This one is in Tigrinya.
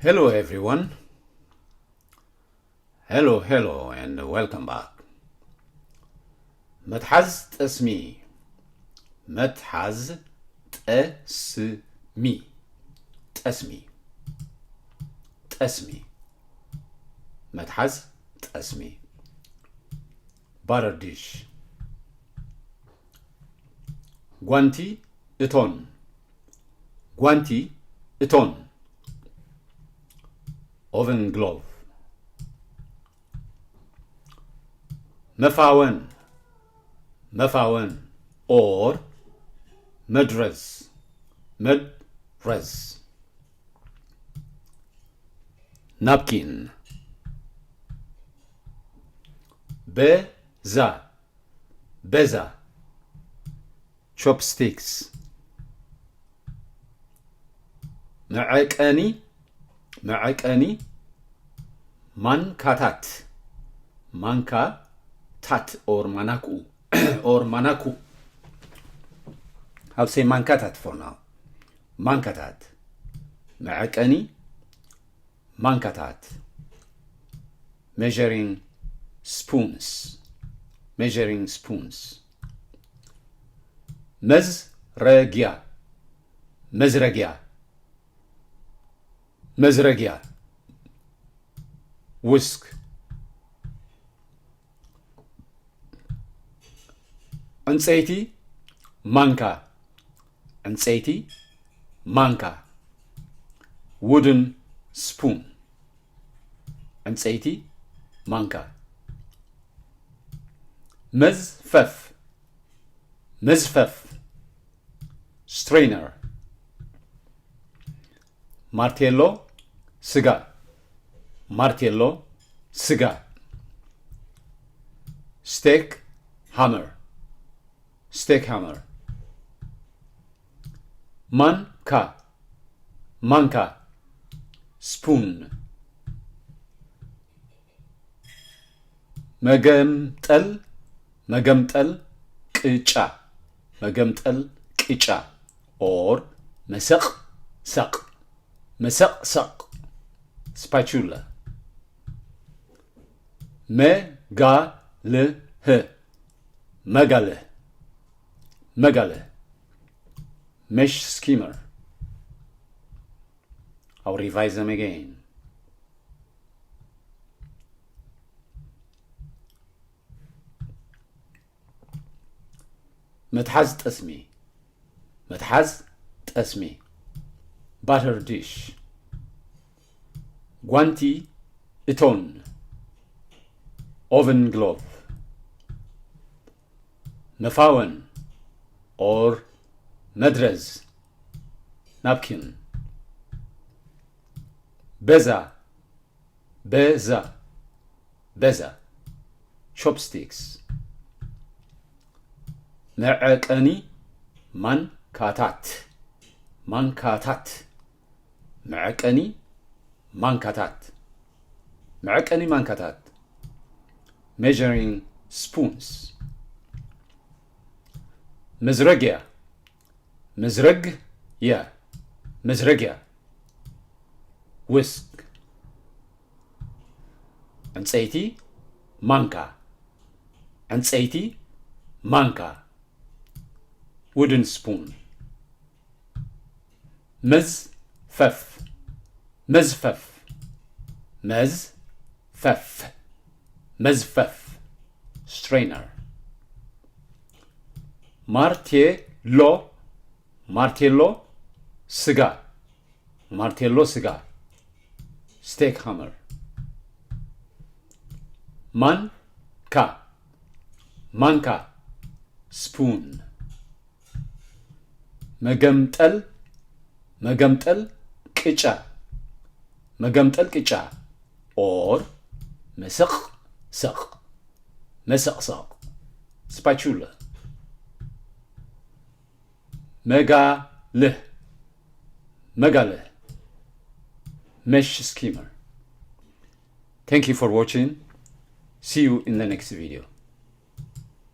Hello everyone. Hello, hello and welcome back. መትሓዝ ጠስሚ። መትሓዝ ጠስሚ። ጠስሚ። ጠስሚ። መትሓዝ ጠስሚ። ባረር ዲሽ። ጓንቲ እቶን። ጓንቲ እቶን። ኦቨን ግሎቭ። መፋወን። መፋወን or መድረዝ። መድረዝ። ናፕኪን። በዛ። በዛ። ቾፕስቲክስ። መዐቀኒ። መዐቀኒ ማንካታት። ማንካታት or ማናኩ or ማናኩ። I'll say ማንካታት for now. ማንካታት። መዐቀኒ ማንካታት። Measuring spoons. Measuring spoons. መዝረጊያ። መዝረጊያ። መዝረጊያ። ዊስክ። ዕንጸይቲ ማንካ። ዕንጸይቲ ማንካ። Wooden spoon. ዕንጸይቲ ማንካ። መዝፈፍ። መዝፈፍ። Strainer. ማርቴሎ ስጋ። ማርቴሎ ስጋ። ስቴክ ሃመር። ስቴክ ሃመር። ማንካ። ማንካ። ስፑን። መገምጠል። መገምጠል ቅጫ። መገምጠል ቅጫ or መሰቕ ሰቕ። መሰቕ ሰቕ። ስፓቹላ። መጋልህ። መጋልህ። መጋልህ። ሜሽ ስኪመር። I'll revise them again. መትሓዝ ጠስሚ። መትሓዝ ጠስሚ። ባተር ዲሽ። ጓንቲ እቶን። ኦቨን ግሎቭ። መፋወን or መድረዝ። ናፕኪን። በዛ። በዛ። በዛ። ቾፕስቲክስ። መዐቀኒ ማንካታት። ማንካታት። መዐቀኒ ማንካታት። መዐቀኒ ማንካታት። Measuring spoons. መዝረጊያ። መዝረግያ። መዝረጊያ። ዊስክ። ዕንጸይቲ ማንካ። ዕንጸይቲ ማንካ። Wooden spoon. መዝፈፍ። መዝፈፍ። መዝፈፍ። መዝፈፍ። Strainer. ማርቴሎ። ማርቴሎ ስጋ። ማርቴሎ ስጋ። ስቴክ ሃመር። ማንካ። ማንካ። ስፑን። መገምጠል። መገምጠል ቅጫ። መገምጠል ቅጫ or መሰቕ ሰቕ። መሰቕ ሰቕ። ስፓቹላ። መጋልህ። መጋልህ። ሜሽ ስኪመር። Thank you for watching. See you in the next video.